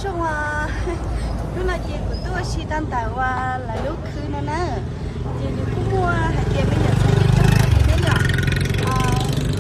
Zoo, hnub no ces kuv tuaj ua si rau ntawm uas lawv lub khw no na, ces nws kuj muaj hais tias me nyuam txhais coj coj li neb yom.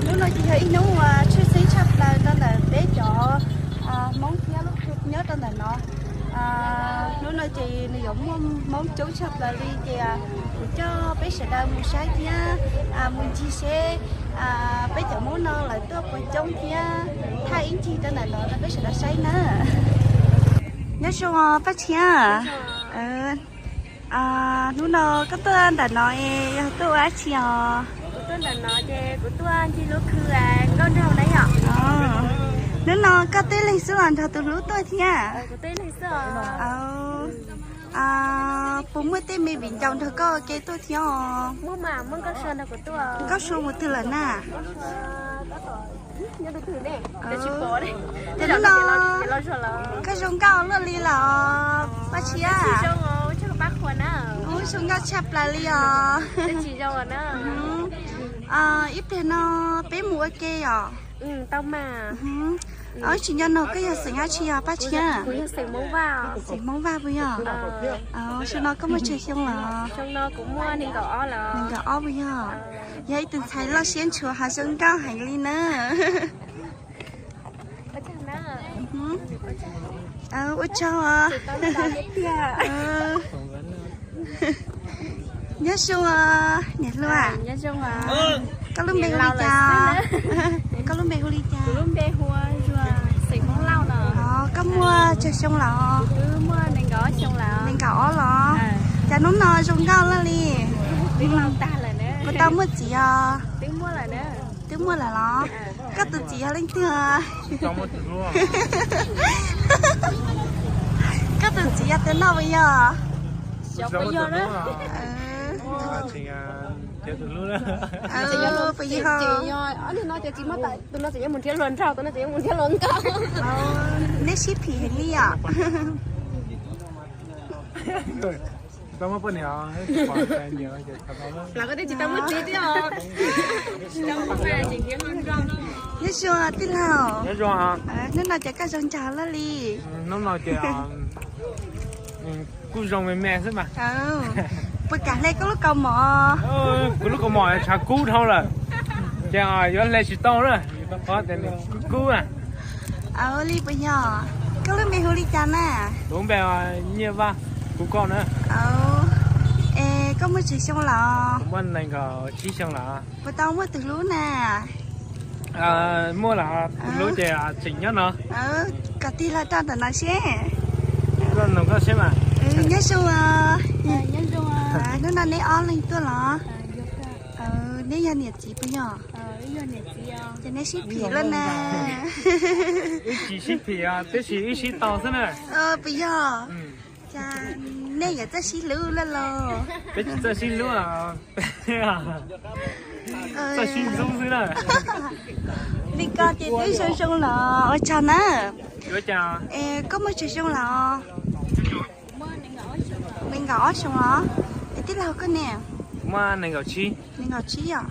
Hnub no ces yog ib hnub uas tshwj xeeb tshaj plaws rau ntawm peb cov Hmoob thiab lub khw nyob rau ntawm no. Hnub no ces nws yuav muaj Hmoob coob tshaj plaws li ces kuv coj peb sawv daws mus saib thiab mus ncig seb peb cov Hmoob no lawv tuaj puas coob thiab thaij ib ncig rau ntawm no rau peb sawv daws saib na. Nyob zoo Paj Tshiab. Hnub no koj tuaj ntawm no es yog tuaj ua dab tsi os? Kuv tuaj ntawm no ces kuv tuaj ncig lub khw nkauj nraug na yom. Hnub no koj tib leeg xwb los nrog tus hlub tuaj thiab? Puas muaj tej me viv ncaus nrog koj ua ke tuaj thiab os? Nkauj Sua mus twg lawm na? Ces hnub no koj zoo nkauj luaj li los Paj Tshiab? Zoo nkauj tshaj plaws li os. Ib pliag no peb mus ua ke os. Tsis nco nag koj yog xeem dab tsi os Paj Tshiab? Xeem Hmoob Vaj puas yog? Xyoo no koj muaj tsawg xyoo lawm? Nees nkaum ob puas yog? Yog ib tug ntxhais loj siab ntshuav ho zoo nkauj heev li na. Ua tsaug. Nyob zoo niam hluas. Koj lub npe hu li cas? Koj lub npe hu li cas? Koj muaj tsawg xyoo lawm? Nees nkaum ob los? Cas hnub no zoo nkauj luaj li? Puas tau muaj txiv os? Twb muaj lawm los? Koj tus txiv yog leej twg? Koj tus txiv yog tus noj puas yog? Puas yog? Neb sib phim heev li yom. Nyob zoo tij laug. Hnub no ces koj zoo nraug luaj li. Hnub no ces kuj zoo me me xwb mas. Puas kam hle koj lub kaus mom? Kuv lub kaus mom tshav kub dhau lawm, ces yuav hle tsis tau na, qhov tias nws kub kub na. Li puas yog? Koj lub npe hu li cas na? Kuv npe Nyiaj Vaj, kuv koj na. Es koj muaj tsawg xyoo lawm? Kuv muaj nees nkaum tsib xyoo lawm. Puas tau muaj tus hlub na? Muaj lawm, tus hlub ces tseem nyob no. Kom tig los rau ntawm no seb. Nyob zoo. Hnub no neb ob leeg tuaj los? Neb yog niam txiv puas yog? Ces neb sib phim luaj na. Wb tsis sib phim, tab sis wb sib tau xwb na. Puas yog? Cas nej yuav txawj sib hlub luaj los? Peb tsis txawj sib hlub, txawj sib ntxub xwb na. Li ko ces twb zoo zoo los ua tsaug na. Es koj muaj tsawg xyoo los? Nees nkaum ob xyoo los? Es tij laug koj ne? Muaj nees nkaum tsib. Nees nkaum tsib yom?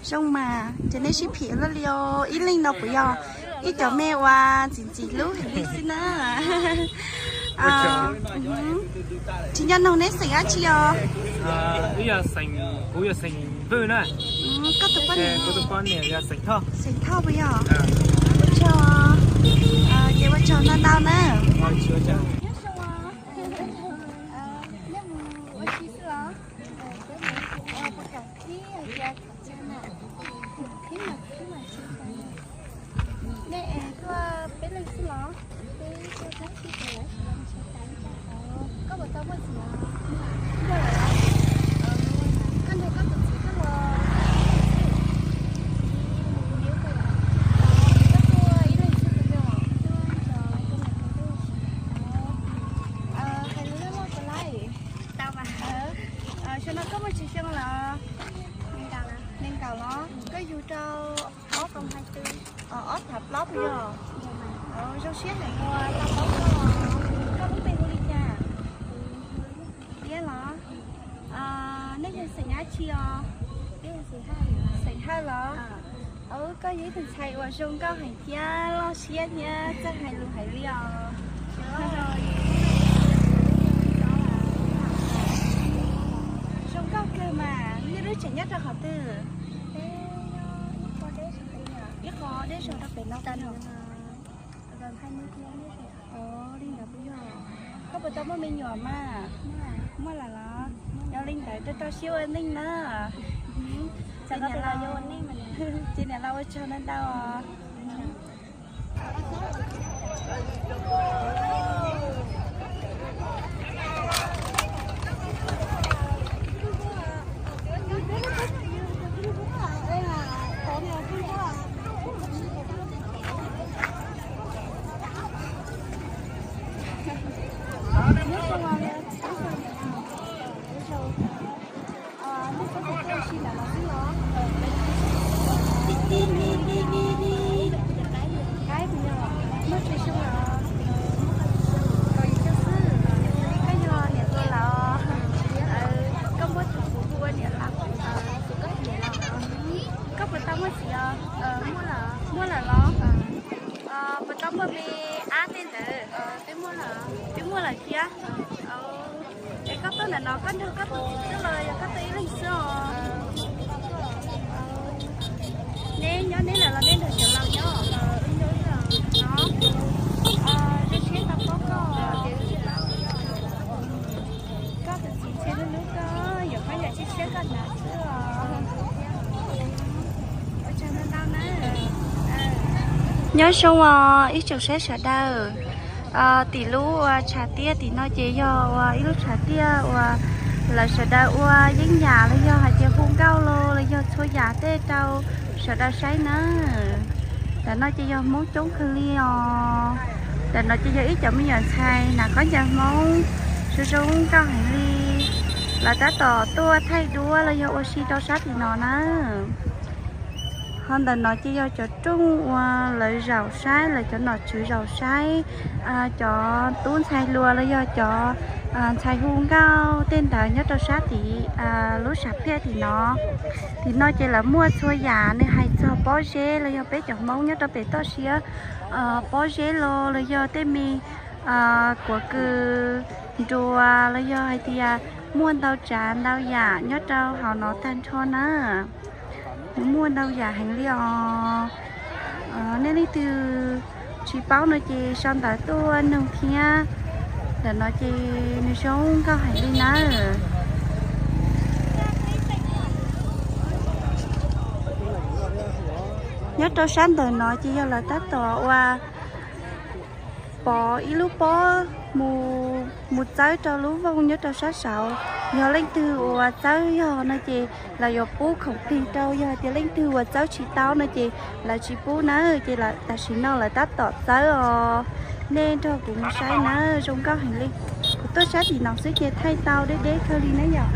Zoo mas ces nej sib phim luaj li os. Ib leeg no puas yog ib cov me uas ntxim ntxim hlub heev li xwb na. Tsis nco nag neb xeem dab tsi os? Kuv yog xeem Vwj na. Koj tus poj niam? Kuv tus poj niam yog xeem Thoj. Xeem Thoj puas yog? Ua tsaug. Ces ua tsaug ntau ntau na. Nyob zoo. Nej mus ua si xwb los? Puas kam khib hais tias khib mas khib mas khib mas khib. Nej es tuaj peb leeg xwb los? Peb tuaj tab sis lawv tsis los ntshe tas ib pliag. Koj puas tau muaj txiv os? Muaj lawm. Koj nrog koj tus txiv tuaj los? Koj tuaj ib leeg xwb puas yog? Tuaj nrog tus niam tus tub. Hais lus loj loj rau lawv. Tau mas. Xyoo no koj muaj tsawg xyoo lawm? Nees nkaum los? Koj yug rau ob kaum hais twb, ob phav plaub puas yog? Zoo siab heev uas tau paub koj. Koj lub npe hu li cas? Tiab los? Nej yog xeem dab tsi os? Xeem Hawj los? Koj yog ib tug ntxhais uas zoo nkauj heev thiab loj siab thiab txawj hais lus heev li os. Li ntawd puas yog? Koj puas tau muaj me nyuam mas? Muaj lawm los? Yog li ntawd rau rau siab ua neej na. Ces niam laus ua tsaug ntau ntau os. Koj yog niam hluas lawm, koj muab tus kuv hu ua niam laus, tus koj niam laus. Koj puas tau muaj txiv os? Muaj lawm los? Puas tau muaj me ab tej ntawd? Twb muaj lawm thiab. Es koj tuaj ntawm no koj nrog koj tus txiv tuaj los yog koj tuaj ib leeg xwb os? Neb nyob neb lawm los neb nrog cov laus nyob? Zoo siab tau paub koj. Koj tus txiv ntxhias hlub hlub koj, yuav koj yam siab siab koj hnav xwb os. Ua tsaug ntau ntau na. Nyob zoo os ib tsoom saib sawv daws. Tim lub ua tshav tiaj tim no ces yog ua ib lub tshav tiaj uas lawv sawv daws ua yeeb yam los yog hais tias hu nkauj los los yog txhua yam tej rau sawv daws saib na. Ntawm no ces yog Hmoob coob kawg li os. Ntawm no ces yog ib cov me nyuam ntxhais hnav khaub ncaws Hmoob zoo zoo nkauj heev li. Lawv tab tom tuaj thaij duab los yog ua si rau sab tim no na. Ho ntawm no ces yog cov rooj uas lawv zaum saib, lawv cov nom tswv zaum saib cov tub ntxhais hluas los yog cov ntxhais hu nkauj tej ntawd nyob rau sab tim lub tshav tiaj tim no. Tim no ces lawv muaj txhua yam nws hais txog pob zeb los yog peb cov Hmoob nyob rau pem toj siab, pob zeb los los yog tej me kuav kws nruas los yog hais tias muaj ntau tsav ntau yam nyob rau hauv no tag nrho na. Nws muaj ntau yam heev li os. Nej leej twg tsis paub no ces sau ntawv tuaj noog thiab. Ntawm no ces nws zoo nkauj heev li nawb. Nyob rau sab ntawm no ces yog lawv tab tom ua pov ib lub pob mus txawb rau lub vooj nyob rau sab saud. Yog leej twg uas txawb yog no ces lawv yuav pub khoom plig rau, yog tias leej twg uas txawb tsis tau no ces lawv tsis pub na. Ces tam sim no lawv tab tom txawb os. Nej nrog kuv mus saib na, zoo nkauj heev li. Kuv tuaj sab tim no xwb ces thaij tau deb deb kawg li na yom.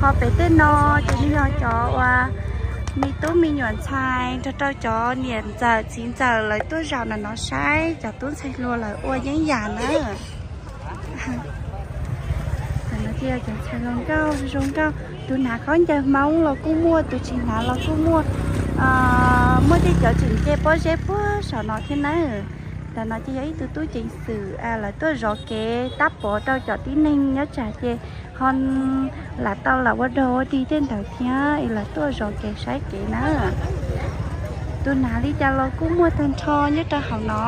Ho pem tej no ces nws yog cov uas me tub me nyuam ntxhais nrog rau cov niam ntxawm txiv ntxawm lawv tuaj zaum ntawm no saib cov tub ntxhais hluas lawv ua yeeb yam na. Ntawm no ces yog cov ntxhais hluas nkauj zoo nkauj, tus hnav khaub ncaws Hmoob los kuj muaj, tus tsis hnav los kuj muaj. Muaj tej cov tseem nce pob zeb puag saum no thiab nawb. Ntawm no ces yog ib tug tub ceev xwm lawv tuaj zov kev tab pov rau cov tib neeg nyob tsam ces ho lam tau lam ua dog ua dig tej ntawd thiab es lawv tuaj zov kev saib kev na. Tus hnav li cas los kuj muaj tag nrho nyob rau hauv no.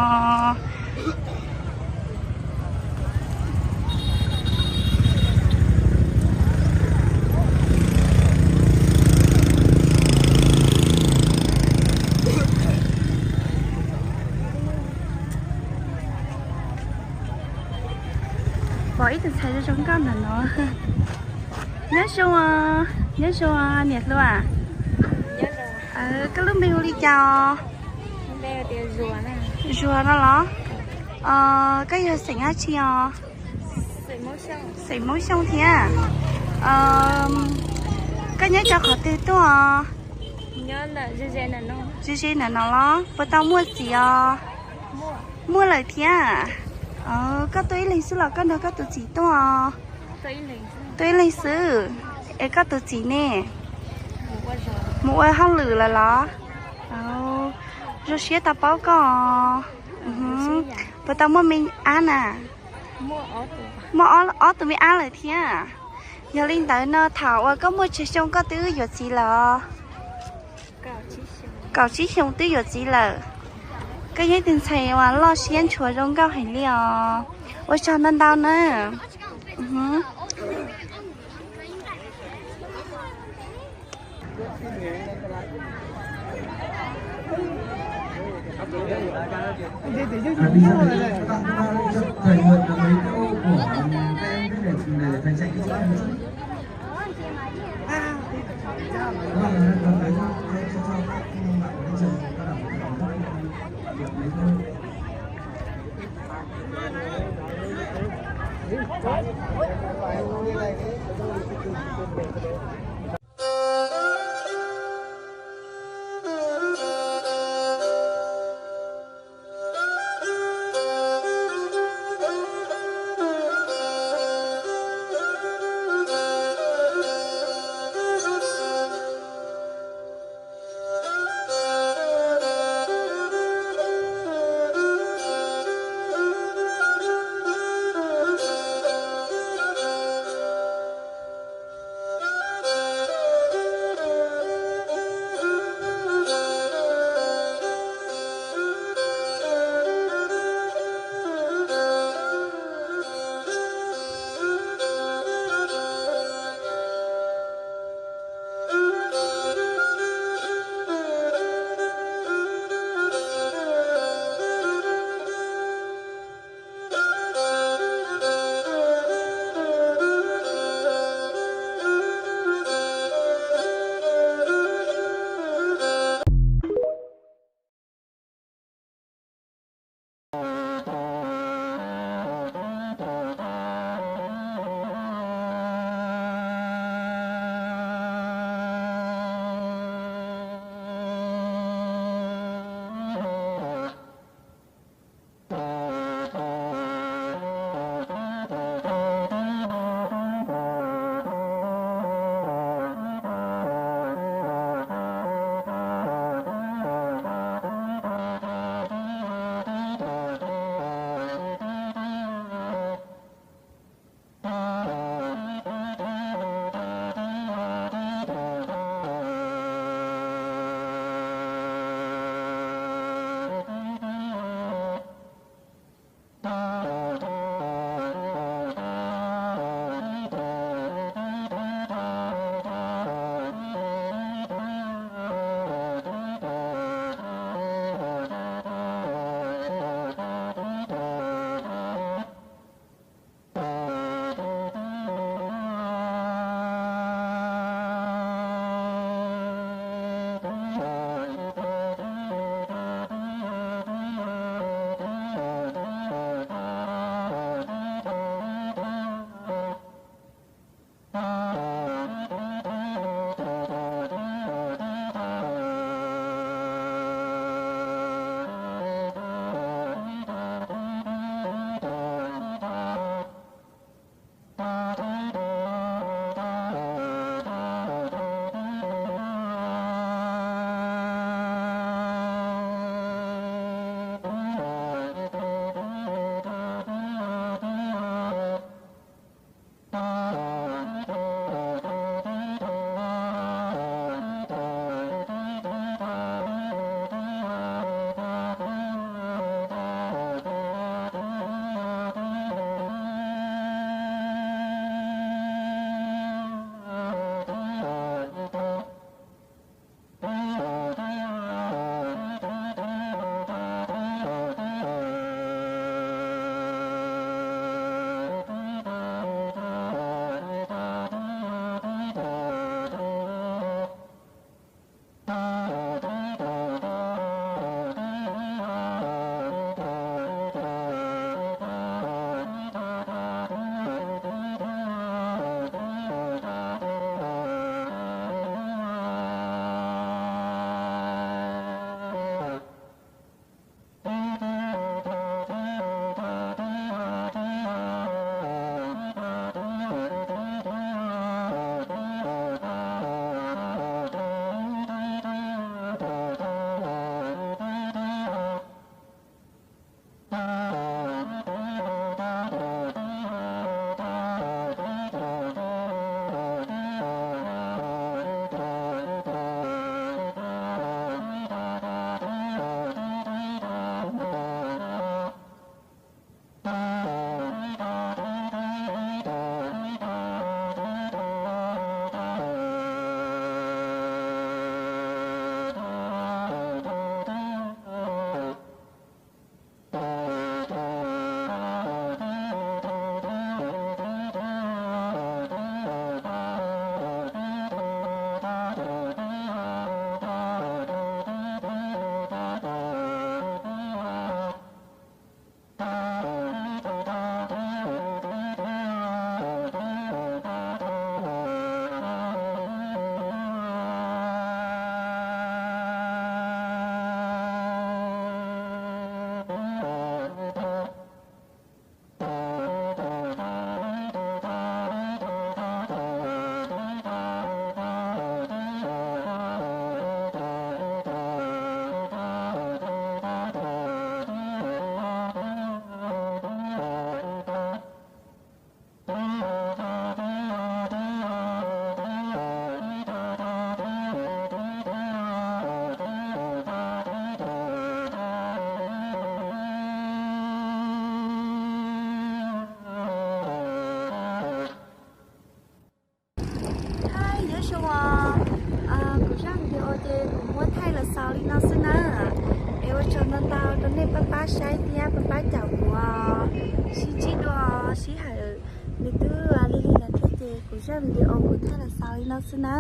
Pom ib tug ntxhais zoo zoo nkauj ntawm no. Nyob zoo, nyob zoo niam hluas. Koj lub npe hu li cas os? Zuag no los? Koj yog xeem dab tsi os? Xeem Hmoob Xyooj thiab. Koj nyob rau qhov twg tuaj os? Ze ze ntawm no los? Puas tau muaj txiv os? Muaj lawm thiab. Koj tuaj ib leeg xwb los koj nrog koj tus txiv tuaj os? Tuaj ib leeg xwb. Es koj tus txiv ne? Mus ua hauj lwm lawm los? Zoo siab tau paub koj. Puas tau muaj me ab na? Muaj ob tug me ab lawm thiab. Yog li ntawd no thaum uas koj muaj tsawg xyoo koj twb yuav txiv lawm os? Kaum tsib xyoos twb yuav txiv lawm. Koj yog ib tug ntxhais uas loj siab ntshuav zoo nkauj heev li os. Ua tsaug ntau ntau na. Pab pab saib thiab pab pab caum kuv, sib ntsib dua sij hawm nws twb lig lig lawm thiab ces kuv zaj video kuv thaij los xaus li no xwb na.